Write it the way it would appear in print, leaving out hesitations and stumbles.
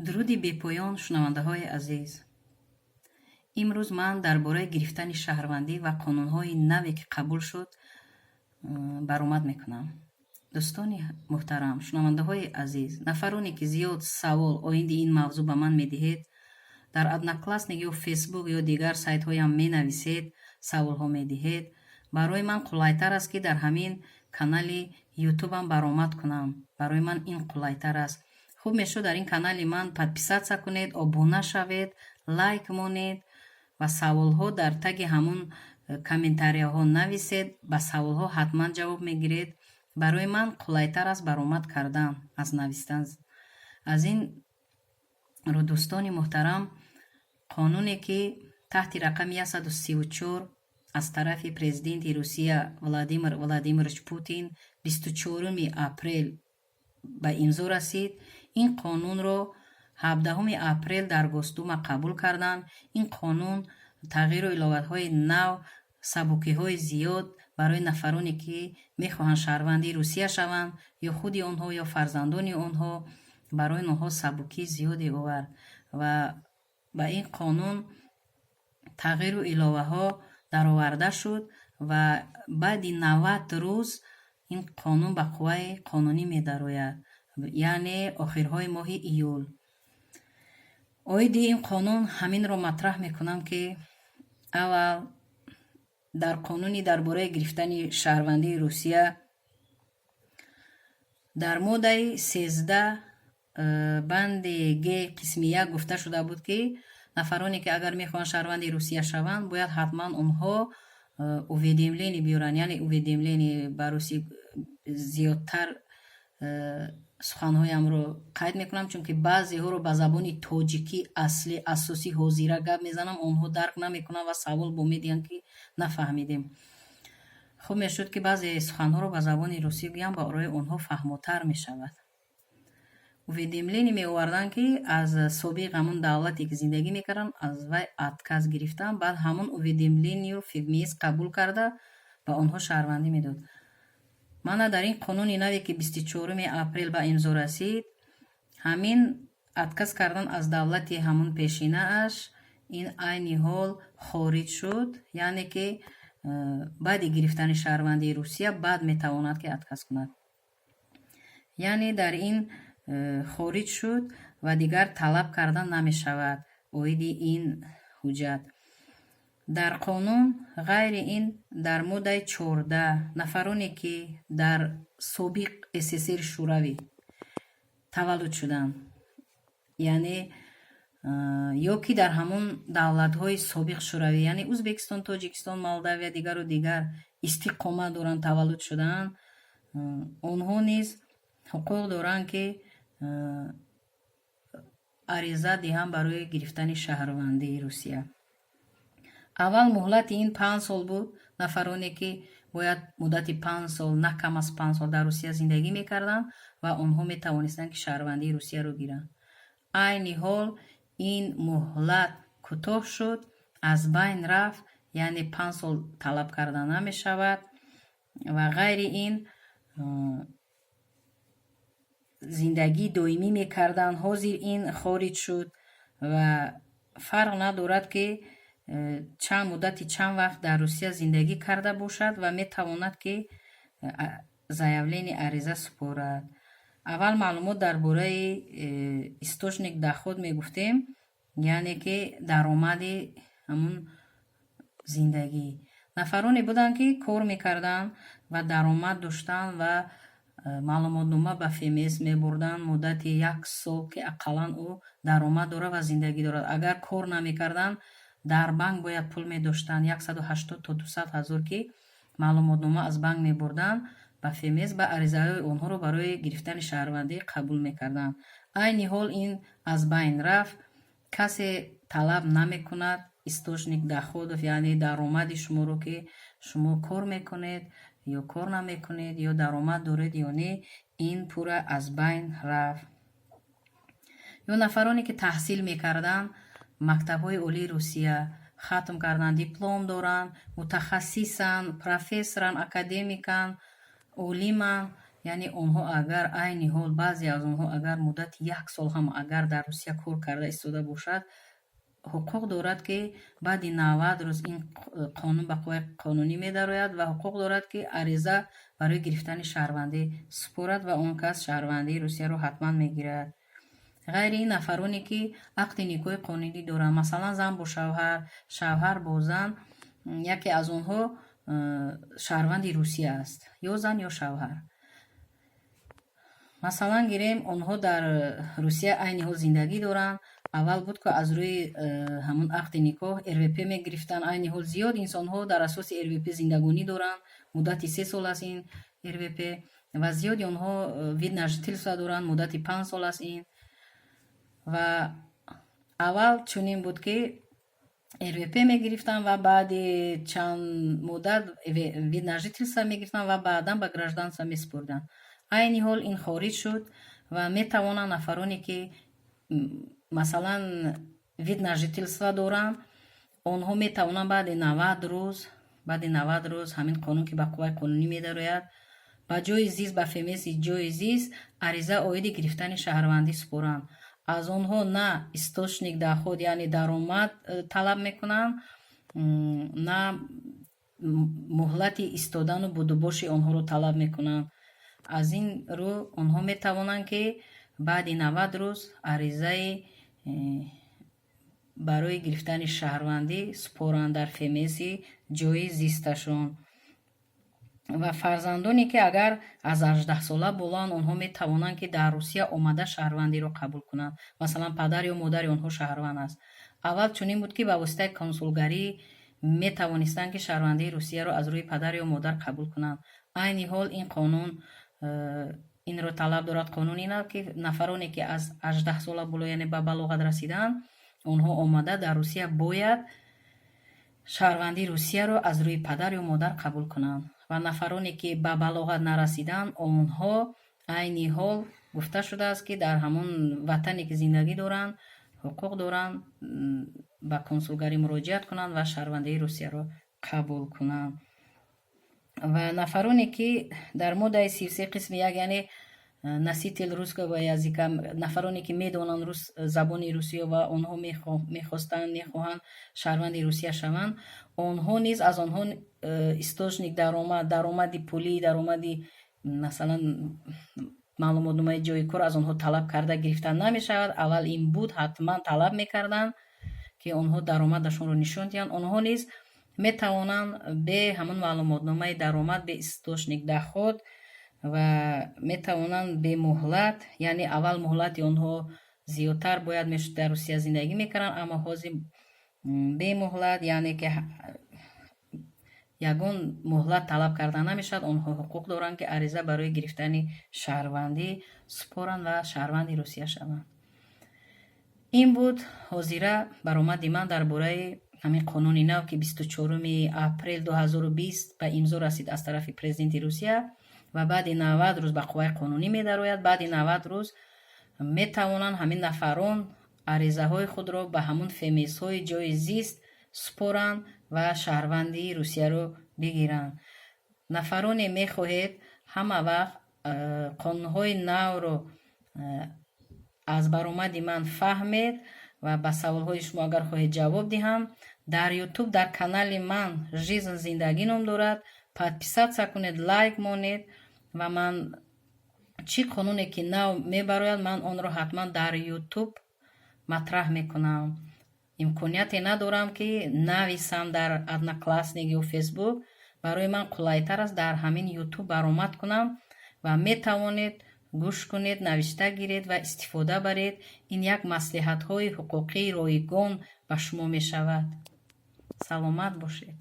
Дуруди бепоён, шунавандаҳои азиз! Имрӯз ман дар бораи гирифтани шаҳрвандӣ ва қонунҳои наве, ки қабул шуд, баромад мекунам. Дӯстони муҳтарам, шунавандаҳои азиз, нафароне, ки зиёд савол оиди ин мавзӯъ ба ман медиҳед, дар Одноклассник ё Фейсбук ё дигар сайтҳоям менависед, саволҳо медиҳед, барои ман қулайтар аст, ки дар ҳамин канали Ютубам баромад кунам. Барои ман ин қулайтар аст. Хуб мешуд, дар ин канали ман подписаться кунед, обуна шавед, лайк монед ва саволҳо дар таги ҳамун комментарияҳо нависед. Ба саволҳо ҳатман ҷавоб мегиред. Барои ман қулайтар аст баромад кардан аз навистан. Аз ин рӯ, дӯстони муҳтарам, қонуне, ки таҳти рақами 134 аз тарафи президенти Русия Владимир Владимирович Путин 24 апрел ба имзо расид, ин қонунро 17 апрел дар Госдума қабул карданд. Ин қонун тағйиру иловатҳои нав, сабукиҳои зиёд барои нафароне, ки мехоҳанд шаҳрванди Русия шаванд, ё худи онҳо, ё фарзандони онҳо, барои онҳо сабукии зиёде овард ва ба ин қонун тағйиру иловаҳо дароварда шуд ва баъди 90 рӯз ин қонун ба қувваи қонунӣ медарояд, яъне охирҳои моҳи июл. Оиди ин қонун ҳаминро матраҳ мекунам, ки аввал дар қонуни дар бораи гирифтани шаҳрвандии Русия дар моддаи 13, банди г, қисми 1 гуфта шуда буд, ки нафароне, ки агар мехоҳанд шаҳрванди Русия шаванд, бояд ҳатман онҳо уведомление биёранд, яъне уведомление ба русӣ. Зиёдтар суханҳоямро қайд мекунам, чунки баъзеҳоро ба забони тоҷикӣ аслӣ, асосӣ, ҳозира гап мезанам, онҳо дарк намекунанд ва савол бо медиҳанд, ки нафаҳмидем. Хуб мешуд, ки баъзе суханҳоро ба забони русӣ гӯям, барои онҳо фаҳмотар мешавад. Уведомление меоварданд, ки аз собиқ ҳамун давлате, ки зиндагӣ мекарданд, аз вай отказ гирифтанд. Баъд ҳамун уведомлениеро ФМС қабул карда, ба онҳо шаҳрвандӣ медод. Мана, дар ин қонуни наве, ки 24 апрел ба имзо расид, ҳамин отказ кардан аз давлати ҳамун пешинааш ин айни ҳол хориҷ шуд, яъне ки баъди гирифтани шаҳрвандии Русия баъд метавонад, ки отказ кунад. Яъне дар ин хориҷ шуд ва дигар талаб кардан намешавад оиди ин ҳуҷҷат. Дар қонун ғайри ин дар моддаи 14 нафароне, ки дар собиқ СССР, Шӯравӣ таваллуд шуданд, яъне ё ки дар ҳамон давлатҳои собиқ Шӯравӣ, яъне Ӯзбекистон, Тоҷикистон, Молдавия, дигару дигар истиқомат доранд, таваллуд шудаанд, онҳо низ ҳуқуқ доранд, ки ариза диҳанд барои гирифтани шаҳрвандии Русия. Аввал муҳлати ин 5 сол буд. Нафароне, ки бояд муддати 5 сол, на кам аз 5 сол дар Русия зиндагӣ мекарданд ва онҳо метавонистанд, ки шаҳрвандии Русияро гиранд. Айни ҳол ин муҳлат кӯтоҳ шуд, аз байн рафт, яъне 5 сол талаб карда намешавад ва ғайри ин зиндагии доимӣ мекарданд, ҳозир ин хориҷ шуд ва фарқ надорад, ки чанд муддати чанд вақт дар Русия зиндагӣ карда бошад ва метавонад, ки заявление, ариза супорад. Аввал маълумот дар бораи источник доход мегуфтем, яъне ки даромади ҳамун зиндагӣ. Нафароне буданд, ки кор мекарданд ва даромад доштанд ва маълумотнома ба ФМС мебурданд муддати як сол, ки ақаллан ӯ даромад дорад ва зиндагӣ дорад. Агар кор намекарданд, дар банк бояд пул медоштанд, 180 то 200 ҳазор, ки маълумотнома аз банк мебурданд ба ФМС, ба аризаҳои онҳоро барои гирифтани шаҳрвандӣ қабул мекарданд. Айни ҳол ин аз байн рафт. Касе талаб намекунад источник доходов, яъне даромади шуморо, ки шумо кор мекунед ё кор намекунед, ё даромад доред ё не. Ин пурра аз байн рафт. Ё нафароне, ки таҳсил мекарданд, мактабҳои олии Русия хатм карданд, диплом доранд, мутахассисанд, профессоранд, академиканд, олиманд. Яъне онҳо агар айни ҳол, баъзе аз онҳо агар муддати як сол ҳам агар дар Русия кор карда истода бошад, ҳуқуқ дорад, ки баъди 90 рӯз ин қонун ба қувваи қонунӣ медарояд ва ҳуқуқ дорад, ки ариза барои гирифтани шаҳрвандӣ супорад ва он кас шаҳрвандии Русияро ҳатман мегирад. Ғайри ин, нафароне, ки ақди никоҳи қонунӣ доранд, масалан, зан бо шавҳар, шавҳар бо зан, яке аз онҳо шаҳрванди Русия аст, ё зан, ё шавҳар, масалан гирем, онҳо дар Русия айни ҳол зиндагӣ доранд. Аввал буд, ки аз рӯи ҳамун ақди никоҳ РВП мегирифтанд. Айни ҳол зиёд инсонҳо дар асоси РВП зиндагонӣ доранд, муддати 3 сол аст ин РВП, ва зиёди онҳо вид на жительство доранд, муддати 5 сол аст ин. Ва аввал чунин буд, ки РВП мегирифтанд ва баъди чанд муддат вид на жительство мегирифтанд ва баъдан ба гражданство месупурданд. Айни ҳол ин хориҷ шуд ва метавонанд нафароне, ки масалан вид на жительство доранд, онҳо метавонанд баъди 90 рӯз ҳамин қонун ки ба қувваи қонунӣ медарояд, ба ҷои зист, ба ФМСи ҷои зист ариза оиди гирифтани шаҳрвандӣ супоранд. Аз онҳо на источник доход, яъне даромад талаб мекунанд, на муҳлати истодану будубоши онҳоро талаб мекунанд. Аз ин рӯ онҳо метавонанд, ки баъди 90 рӯз аризаи барои гирифтани шаҳрвандӣ супоранд дар ФМСи ҷои зисташон. Ва фарзандоне, ки агар аз 18сола болоанд, онҳо метавонанд, ки дар Русия омада шаҳрвандиро қабул кунанд, масалан, падар ё модари онҳо шаҳрванд аст. Аввал чунин буд, ки ба воситаи консулгарӣ метавонистанд, ки шаҳрвандии Русияро аз рӯи падар ё модар қабул кунанд. Айни ҳол ин қонун инро талаб дорад, қонуни нав, ки нафароне, ки аз 18сола боло, яъне ба балоғат расидаанд, онҳо омада дар Русия бояд шаҳрвандии Русияро аз рӯи падар ё модар қабул кунанд. Ва нафароне, ки ба балоғат нарасиданд, онҳо айни ҳол гуфта шудааст, ки дар ҳамон ватане, ки зиндагӣ доранд, ҳуқуқ доранд ба консулгарӣ муроҷиат кунанд ва шаҳрвандии Русияро қабул кунанд. Ва нафароне, ки дар моддаи 33 қисми 1, яъне носитель русского языка, нафароне, ки медонанд рус забони русиё ва онҳо мехостанд, мехоҳанд шаҳрванди Русия шаванд, онҳо низ, аз онҳо источник даромад, даромади пулӣ, даромади, масалан, маълумотномаи ҷои кор аз онҳо талаб карда гирифта намешавад. Аввал ин буд, ҳатман талаб мекарданд, ки онҳо даромадашонро нишон диҳанд. Онҳо низ метавонанд бе ҳамон маълумотномаи даромад, бе источник доход ва метавонанд бемуҳлат, яъне аввал муҳлати онҳо зиёдтар бояд мешуд, дар Русия зиндагӣ мекарданд, аммо ҳозир бемуҳлат, яъне ки ягон муҳлат талаб карда намешавад, онҳо ҳуқуқ доранд, ки ариза барои гирифтани шаҳрвандӣ супоранд ва шаҳрванди Русия шаванд. Ин буд ҳозира баромади ман дар бораи ҳамин қонуни нав, ки 24 апрел 2020 ба имзо расид аз тарафи президенти Русия ва баъди 90 рӯз ба қувваи қонунӣ медарояд. Баъди 90 рӯз метавонанд ҳамин нафарон аризаҳои худро ба ҳамун ФМСҳои ҷои зист супоранд ва шаҳрвандии Русияро бигиранд. Нафароне мехоҳед ҳама вақт қонунҳои навро аз баромади ман фаҳмед ва ба саволҳои шумо агар хоҳед ҷавоб диҳам, дар Ютуб, дар канали ман «Жизнь зиндагӣ» ном дорад, подписаться кунед, лайк монед ва ман чӣ қонуне ки нав мебарояд, ман онро ҳатман дар Ютуб матраҳ мекунам. Имконияте надорам, ки нависам дар Одноклассник ё Фейсбук. Барои ман қулайтар аст дар ҳамин Ютуб баромад кунам ва метавонед гӯш кунед, навишта гиред ва истифода баред. Ин як маслиҳатҳои ҳуқуқии ройгон ба шумо мешавад. Саломат бошед.